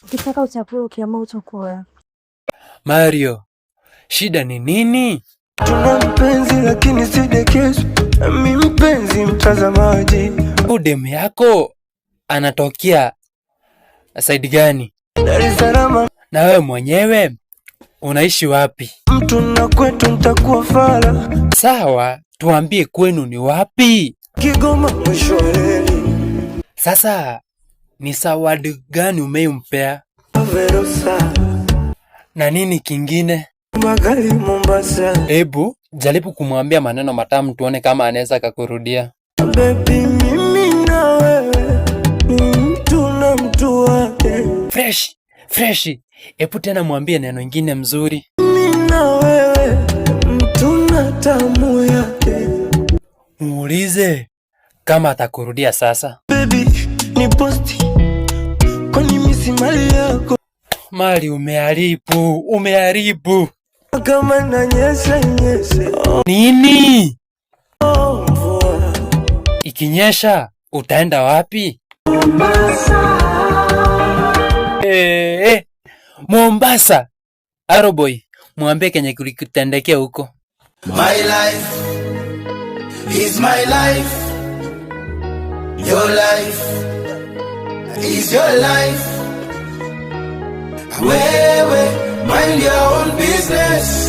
Ukitaka utakula, ukiamua utakula. Mario, shida ni nini? Tuna mpenzi lakini sidekezo, mi mpenzi mtazamaji. Udemu yako anatokea side gani? Dar es Salaam. Na wewe mwenyewe unaishi wapi? Mtu na kwetu ntakuwa fala. Sawa, tuambie kwenu ni wapi? Kigoma mwisho wa reli. Sasa ni zawadi gani umeimpea Verosa. Na nini kingine? Magari Mombasa. Hebu jaribu kumwambia maneno matamu tuone kama anaweza kakurudia. Baby, mimi na wewe ni mtu na mtu wake. Fresh, fresh. Hebu tena mwambie neno ingine mzuri. Mimi na wewe mtu na tamu yake. Muulize kama atakurudia sasa. Baby, ni posti, kwani mimi si mali yako? Mali umeharibu, umeharibu. Kama na nyesha nyeshe. Nini? Oh, mvua. Ikinyesha utaenda wapi? Eh, eh, Mombasa. Aroboy, mwambie kenye kulikutendekea huko. My life is my life. Your life is your life. Wewe, mind your own business.